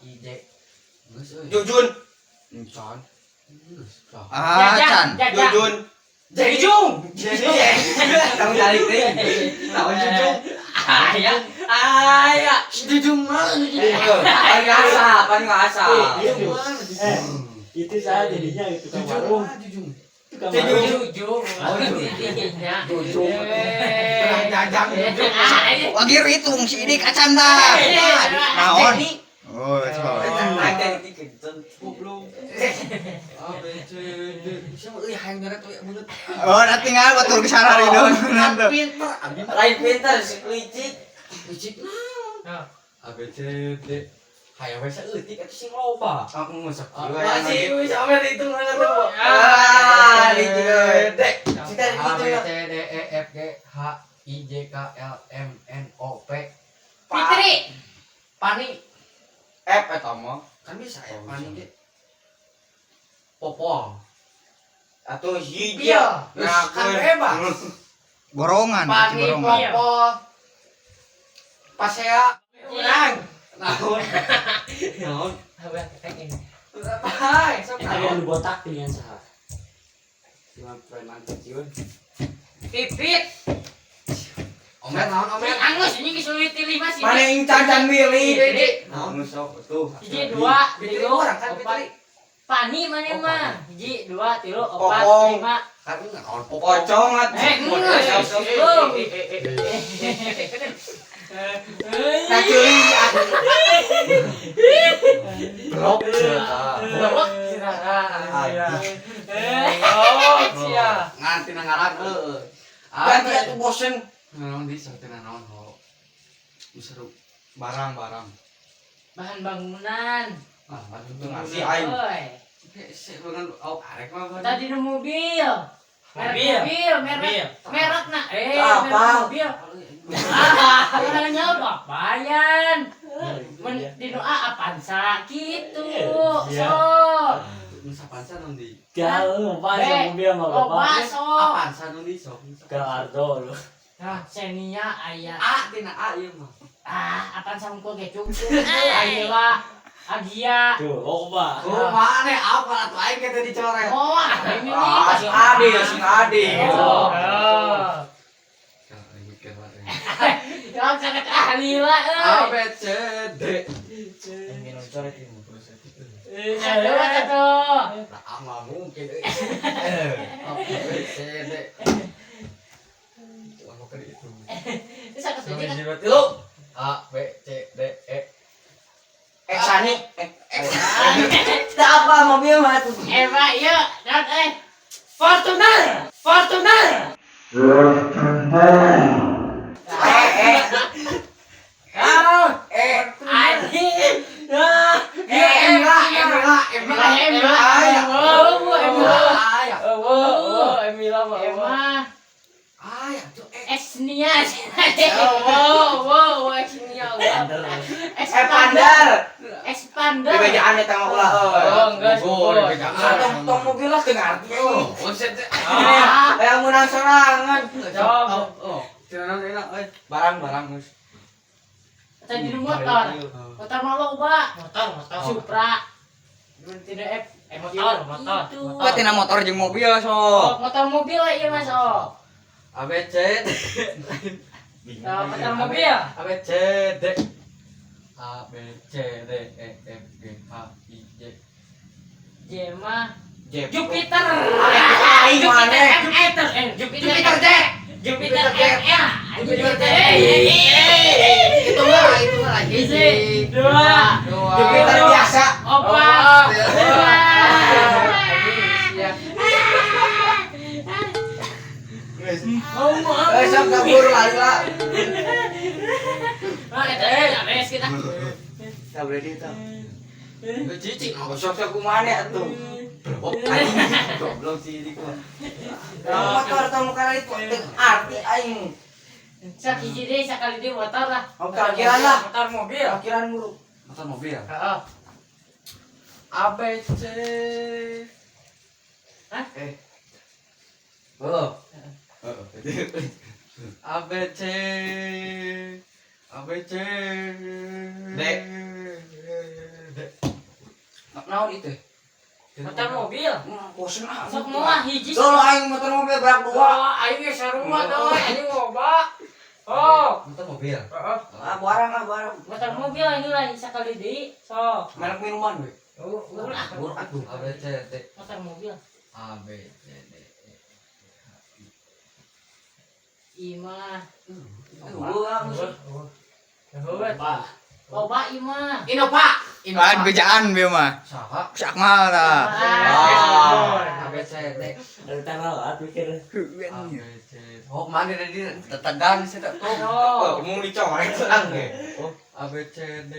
I J. Geus euy. Jujun. Encan. Geus. Tah. Ah, Jajang, can. jajang. Jujun. Jujung. Kamu cari teh. Tahu jujung. Aya, aya. Jujung mana? Paling asa, paling asa. Jujung mana? Eh, itu saya jadinya itu tukang Jujung warung. mana jujung? Tukang Jujung. warung. Jujung. Oh, Jujungnya. Jujung. Eh. Jajang jujung. Ah, Wagir hitung si Idik acan dah. Naon? Oh, coy. Ada di kentut. Goblok. A B C D. Siapa euy hayang nyeret euy beungeut. Oh, nah tinggal batur kesana hidung. Nanti. Pinter abi mah. Lain pinter si licik. Licik naon? Nah. A B C D. Hayang we saeutik atuh sing loba. Aku sok. Masih wis ame dihitung heula tuh. Ah, licik euy. D. Cita A B gitu. C D E F G H I J K L M N O P. Fitri. Pani. F eta mah. Kan bisa ya Oh, pani bisa. ge. Popol. Atuh hiji. Iya. Nah, kan bebas. Borongan, Pani borongan. popol. Pasea. Urang. Naon? Naon? Hai, sok Eta naon? anu botak pilihan saha? Cuma preman kecil. Pipit. Omet naon omet? Angus ini geus sulit pilih mas ini. Mana yang cacan milih? Hiji, Naon sok tuh. hiji, dua, Fitri tilu, orang kan opat. Fitri. Pani mana Oh, mah? Hiji, dua, tilu, opat, Popong. lima. Kan naon popol. Pocong atuh. Eh, geus. Sok, sok. Oh. Nah, ceuli ah. Blok cenah. Blok. Oh, sia. Ngan tina ngaran heueuh. Ganti atuh bosen. Naon di sok tina naon ho. Nu seru. Barang-barang. Bahan bangunan. Ah, aduh Teu ngarti aing. Oi. Hese bangun oh arek mah ban. Tadi di mobil. Merek Mobil. mobil, merek merek nah. Eh, Apa? merek mobil. Ah, orangnya bapayan. Men di doa Avanza gitu. Iya. So, Nu sapansa naon di? Gal, lupa Eh, mobil mah loba bapak. so. Avanza naon di sok. Gal Ardo lu. Nah, Xenia aya. A tina A ieu mah. Ah, Avanza unggul ge cukup. Ayeuna Agia. Tuh, loba. Kumaha nih apa atuh aing ge teh dicoret. Oh, ini nih. Ah, sing adil, sing adil. Oh. Kalau aing mikir lah. Ya sangat ahli lah A euy. B C D. Minum coret ini. Aduh, atuh. Lah ah, mah mungkin euy. A B C D. Itu aku kan itu. Bisa Sampai kesini. jiwa tilu. A B C D E. Eh, Sani. Eh, Tak apa mobil mah tuh. Eh, Pak, yuk, dan eh. Fortuner, Fortuner. Eh, eh. Eh, Anjing. Ah, eh, Emila, Emila, Emila. Emila. Aya. Oh, Emila. Aya. Oh, Emila mah. Emma. Aya tuh E. Esnia. Oh, wow, wow, Esnia. Eh, Pandar. Expander. Dibejaan eta mah ulah. Oh, enggak, Oh, syukur. dibejaan. Tong tong mobil lah teu ngarti. Oh, set. Ah. Kayak menang sorangan. Oh, oh. Tina naon enak euy. Barang-barang geus. Tadi di motor. Motor mah loba. Motor, motor. Supra. Tidak F. Motor, motor. Itu. Wah, tina motor jeung mobil Oh, so. motor mobil lah iya Mas. Oh. A B C D. Oh, motor mobil. A B C D. A B C D E F G H I J. J mah J. Jupiter. Aing Jupiter maneh. Jupiter Jupiter Jupiter J. Jupiter Jupiter J. MR. Jupiter J. Itu Itu mah lagi. Hiji, dua, Dua. Jupiter biasa. opat, lima. Eh, sok kabur lari lah. Ah, eta beres kita. Tak boleh dihitung. Cici. Sok sok kumaha atuh. Blok anjing. Goblok sih ini gua. Motor tong karena itu teu arti aing. Sak hiji deui sakali deui motor lah. Oh, parkiran lah. Motor mobil. Parkiran mulu. Motor mobil. Heeh. A B C. Hah? Eh. Oh. Heeh. A B C A B C D. D. Naon itu? Motor mobil. Bosen ah. Sok moal hiji. Tuh aing motor mobil berak dua. Wah, aing ge sarua tuh, anjing loba. Oh, Motor mobil. heeh. Ah, barang ah barang. Motor mobil ini lain sakali deui. Sok. Merek minuman we. Oh, ulah. Buruk atuh. A B C D Motor mobil. A B C D E F G H I. Imah. Eueuh ah geus. Loba imah. Innova. Lain bejaan bieu mah. Saha? Si Akmal tah. A B C D Ada mikir. A B C. Oh, mana tadi tetegan sih tak tuh. Oh. Mau dicorek seang ge. Oh, A B C D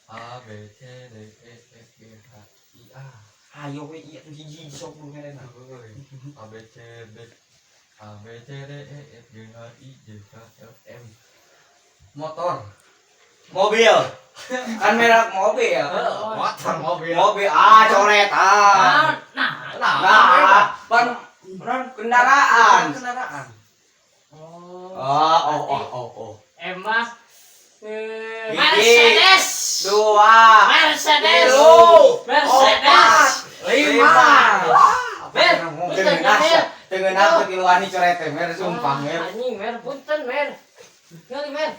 A B C D E F G H I A. Ayo we ieu tuh hiji sok lu ngerena. A B C D A B C D E F G H I J K L M. Motor. Mobil. Kan merek mobil. Motor mobil. Mobil ah coret ah. Nah. Nah, pan pan kendaraan. Kendaraan. Oh. Oh, oh, oh, oh, oh. Emah. Hiji. Mercedes. Dua, Mercedes. tilu, Mercedes. opat, lima. Mer, Mungkin punten, ngeunah, Mer. teu ngeunah teu tiluan coret teh mer sumpah mer. Anjing, mer, punten, mer. Ngali, mer.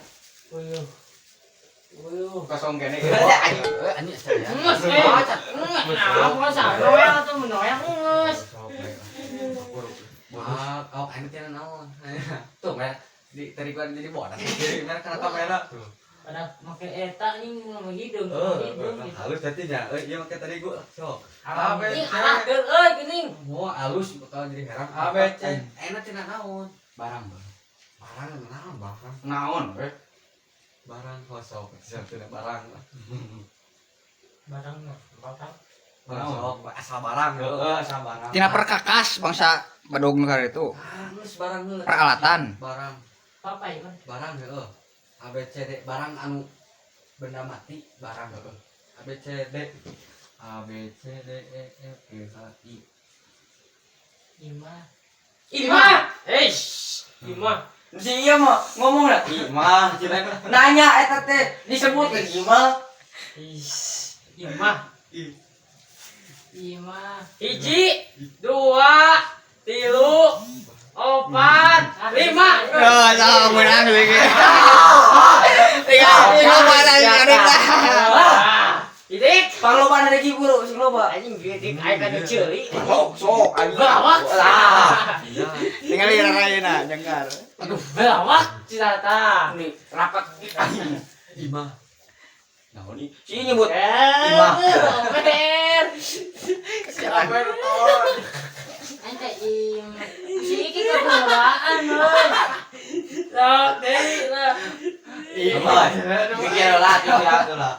Uyuh. Uyuh. Kosong kene. Eh, anjing saya. Nges, eh. Nah, masa noel atau menoel nges. Ah, oh, ini tina naon. Tuh, mer. Di tadi gua jadi bodas. Jadi mer kana kamera. Tuh. Pada make eta anjing nama hidung, hidung gitu. Halus jadinya. Eh, iya make tadi gua. Sok. A B Anjing C. alah keur euy geuning. Mau halus bakal jadi herang. A B C. Enak tina naon? Barang. Barang naon barang? Naon we? Barang kosong. Tina barang. Barang mah, barang. Barang sok, asal barang. Heeh, asal barang. Tina perkakas bangsa badog nu itu. Ah, geus barang heula. Peralatan. Barang, Apa ya, Bang? barang heeh. A B C D barang anu benda mati barang heeh. A B C D A B C D E F G H I. Imah. Imah. Eish, Imah. Si iya mah ngomong lah, imah cenah. Nanya eta teh disebut ke imah. Ish, Imah. I. Imah. Hiji, dua, tilu, opat, lima. Oh, sok meunang lagi. Tinggal tinggal mana coret lah. Ah, Idik. Pangloba ada buru sing loba. Anjing gidik aing kan ceuli. Sok sok anjing. Lawak. Lah. Iya. Tinggal raraina jangkar. Aduh, lawak cinta. Nih rapat anjing. Imah. Naon ieu? Si nyebut Imah. Imah. Mer. Siapa tol? Aing teh imah. Si iki kebelaan euy. Sok deui lah. Imah. Mikir lah, mikir lah.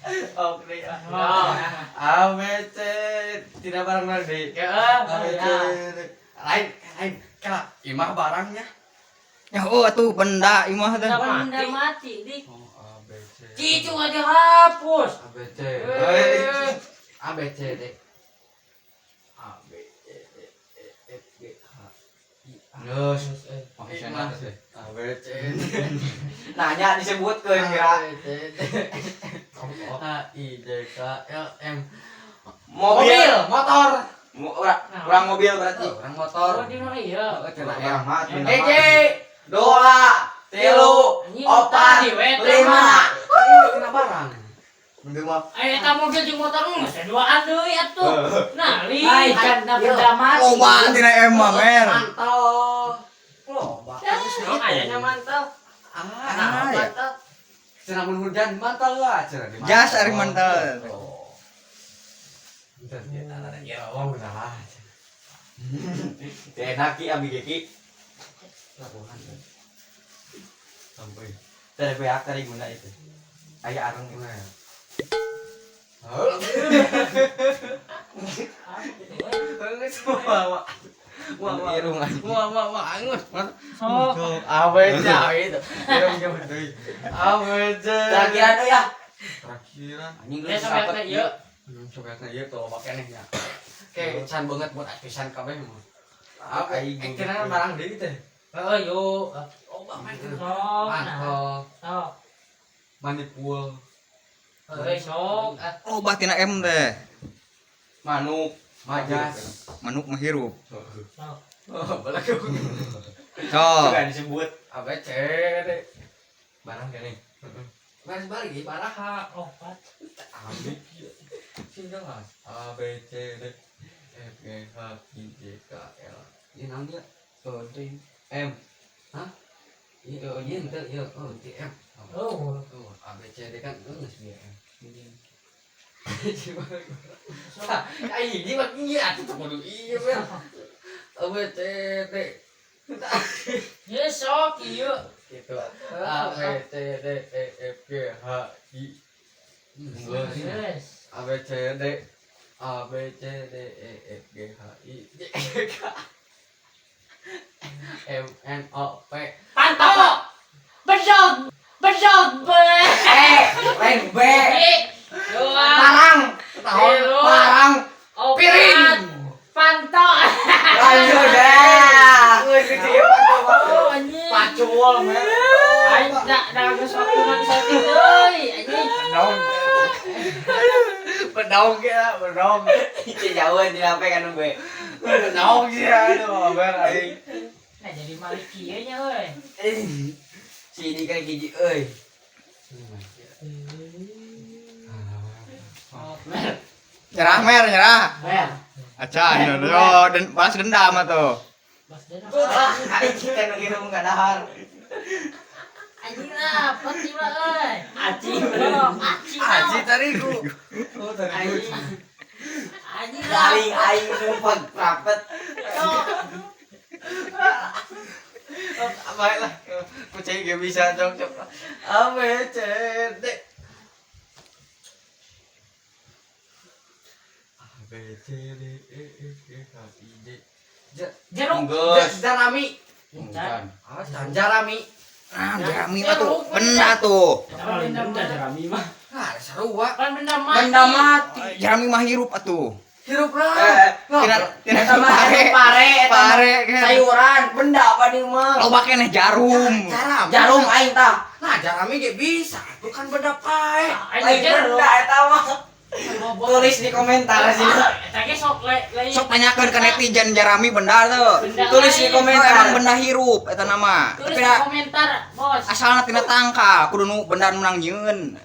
Oke. Oh. A B C tidak barang lagi. Heeh. A B C D. Lain lain kela imah barangnya. Ya oh atuh benda imah teh. Benda mati dik. Oh A B C. Cicu nggak dihapus. A B C. Eh. A B C D. A B C D E F G H I A. Geus. Imah. A B C D. Nanya disebutkeun A kira. B C D. H I J K L M. Mobil. motor. Urang mobil berarti. Orang motor. Oh, di mana iya? Oh, cenah Urang mah tina mah. Hiji, dua, tilu, opat, lima. Kena barang. Benda mah. Eh, eta mobil jeung motor geus teh duaan deui atuh. Nah, li. Ai kan benda mati. Loba tina M mah mer. Mantel. Loba. Naon ayana mantel? Ah, Ah, ya. Mantel. Cenah mun hujan mantel lah cenah di Jas ari mantel. Oh. Bentar, ya, ya, wong salah. Teu enak ki abi ge ki. Labuhan. Sampai. Teu beak tadi guna itu. Aya areng Nah. Wah, wah, wah, Irung anjing. wah, wah, wah, angus. Sok. Awc itu. Irung jauh deui. Awc. Terakhiran euy ya. Terakhiran. Anjing Ya geus sampai rapet ieu. Coba ieu tuh loba keneh nya. Oke, can banget buat pisan kabeh mah. Aing Eh, kira barang deui teh. Heeh, yuk. Oh, main Sok. Nah. Mantap. Sok. Manipul. Heuh, sok. Ah, Loba tina M teh. Manuk. Majas. Manuk mah hirup. Sok. Oh, balagu. Sok. Bukan disebut. A B C D. Barang kene. Beres balik ieu baraha. Opat. Ambil kieu. Sing jelas. A B C D F G H I J K L. Ieu naon ieu? Oh, teh. M. Hah? Iya, oh, iya, ente, iya, oh, T M. Oh. Oh, A B C D kan geus bieu M. Nah, ini mah iya atuh teu kudu iya bel. A B C D. Ya sok ieu. Gitu. A B C D E F G H I. Yes. A B C D A B C D E F G H I J K M N O P. Panto. Bedog. Bedog B. Eh, lain B. Dua. Parang. Tilu. Parang. Opat. Piring. Panto. Ayo dah. Oh, anjing. Pacul, men. Aing da geus waktu mah saeutik euy, anjing. Bedong. Bedong ya, bedong. Jauhan di HP kan gue. Bedong sih aduh, ber aing. Nah, jadi malik kieu nya euy. Sini kan gigi euy. Nyerah mer, nyerah. Mer. Acan, oh, dan balas dendam atuh. Bas dendam. Aing kita nu kieu enggak dahar. Anjing lah, peti mah euy. Aci. Aci. Aji tariku. Oh, tadi. Anjing lah. Paling aing numpang rapet. Baiklah, kucing gak bisa cok cok. A B C D. A B C D E F G H I J. J Jeruk. Jarami. Bukan. Ah, jarami. Ah, jerami mah tuh. Benda tuh. Benda jerami mah. Ah, sarua. Kan benda mati. Benda mati. Jerami mah hirup atuh. Hirup lah. Tina tina Eta mah pare. pare, eta mah Pare kan. sayuran, benda apa nih mah? Loba keneh jarum. Jarami. Jarum aing tah. Nah, jarami ge bisa. Bukan benda pae. Lain Anjing jeruk. benda eta mah. Tulis di komentar sih. Eta ge sok le le. Sok tanyakeun ke netizen jerami benda tuh. Benda Tulis di lain. komentar. Emang benda hirup eta nama. Tulis Tapi di da komentar, Bos. asalna tina tangka kudu nu benda nu menang nyieun.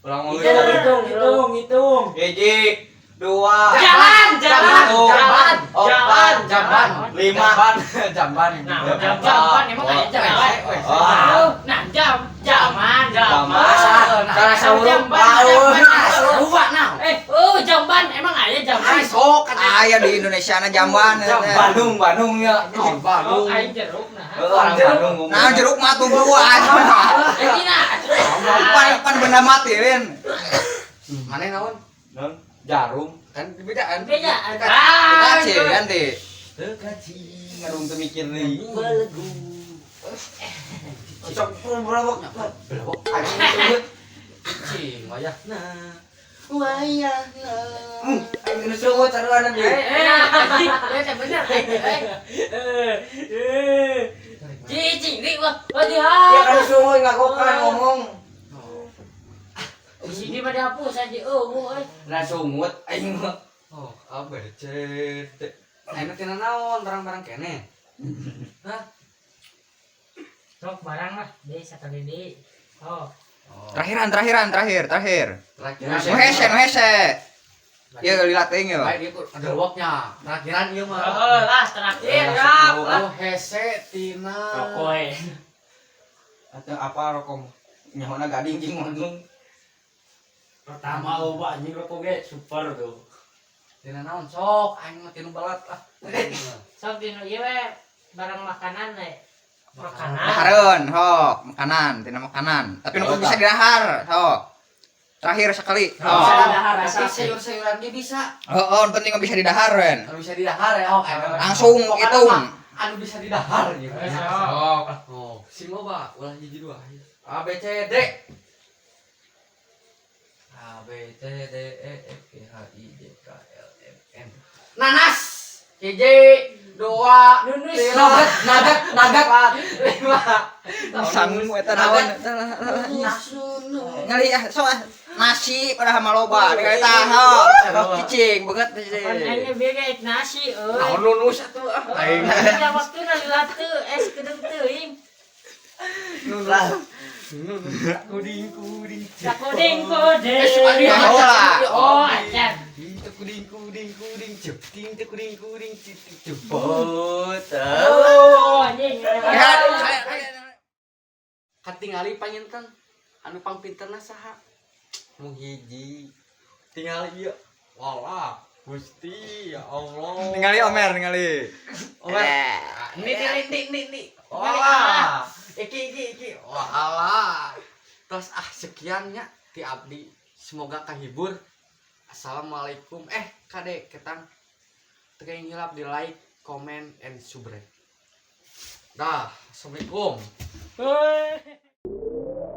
Ulang Hitung, Hitung, hitung, hitung. Hiji, dua, Jalan, jalan, satu, jalan, empat, jalan, jamban. lima, Jamban. Nah, jamban emang aya jalan. Oh. Nah, jam, jaman, Jaman. jaman. Salah saurung Jamban, bau. jamban. Sarua nah. Eh, oh, jamban emang aya jamban. Ah, sok kan. Aya di Indonesia na jamban. eta teh. Bandung, Bandung ya. Naon Oh, Bandung. aing jeruk nah. Oh, orang Bandung ngomong. Nah, jeruk mah tumbuhan. Eh, tina. Pan pan benda mati, Lin. Mana naon? Non, jarum. Kan bedaan. Beda. Dikaci ganti. Tekaci, ngarung teu mikir deui. Belegu. Sok berapa? Belawak. Anjing disebut. Cing, wayahna. Wayahna. Aing nu sungut saruana deui. Eh, anjing, eh, bener. Eh, Eh, cicing di wah, wah di Ya kan sungut ngagokan ngomong. Oh. Di sini mah dihapus aja, oh, euy. Nah sungut aing mah. Oh, A B C D. Ayeuna tina naon barang-barang kene? Hah? Sok barang lah, deui sakali deui. Oh, Oh, Terakhiran, terakhiran, terakhir, terakhir. terakhir. Nu hese, nu hese. Ieu lila teuing ieu. Baik, ieu ada lewoknya. Terakhiran ieu mah. oh lah terakhir ya. Oh, hese tina. Rokok. eh. Atau apa rokok nyahona gading jeung manggung. Pertama loba anjing rokok ge super tuh. Tina naon sok aing mah tinu balat lah. Sok dinu ieu we barang makanan we. Makanan. Dahareun, sok, makanan, tina makanan. Tapi nu bisa didahar, sok. Terakhir sekali. Bisa Sok. didahar Tapi asa. sayur-sayuran ge bisa. Oh, oh, penting mah bisa didahar, Ren. Anu bisa didahar ya, oh, aing mah. Langsung Pokokna hitung. mah, anu bisa didahar gitu. Eh, sok. Sok. Oh, sing loba ulah hiji dua. A B C D. A B C D E F G H I J K L M N. Nanas. Hiji, Dua. Nunus. Tilu. Nagat, nagat, nagat. Empat, lima. Sangu eta naon eta. Ngali ah, so ah. Nasi padahal mah loba. Ningali tah. Oh. Cicing banget Pan aing cicing. bega ek nasi euy. Naon nunus atuh ah. Aing. Ya waktuna lila teu es kedeng teuing. Lah. Kuding kuding. Sakuding kuding. Oh lah. Oh, acan. Ding kuding kuding cep ding kuding kuding cip cepot. Oh, anjing. Ya, Katingali panginten anu pangpinterna saha? Mung hiji. Tingali ieu. Walah, Gusti ya Allah. Ningali Omer, ningali. Omer. Ah, Ini nih nih nih nih. Walah. Iki iki iki. Walah. Terus ah sekiannya ti abdi. Semoga kahibur. Assalamualaikum. Eh, kade ketang. Teu hilap di like, comment, and subscribe. Dah, assalamualaikum. Hei.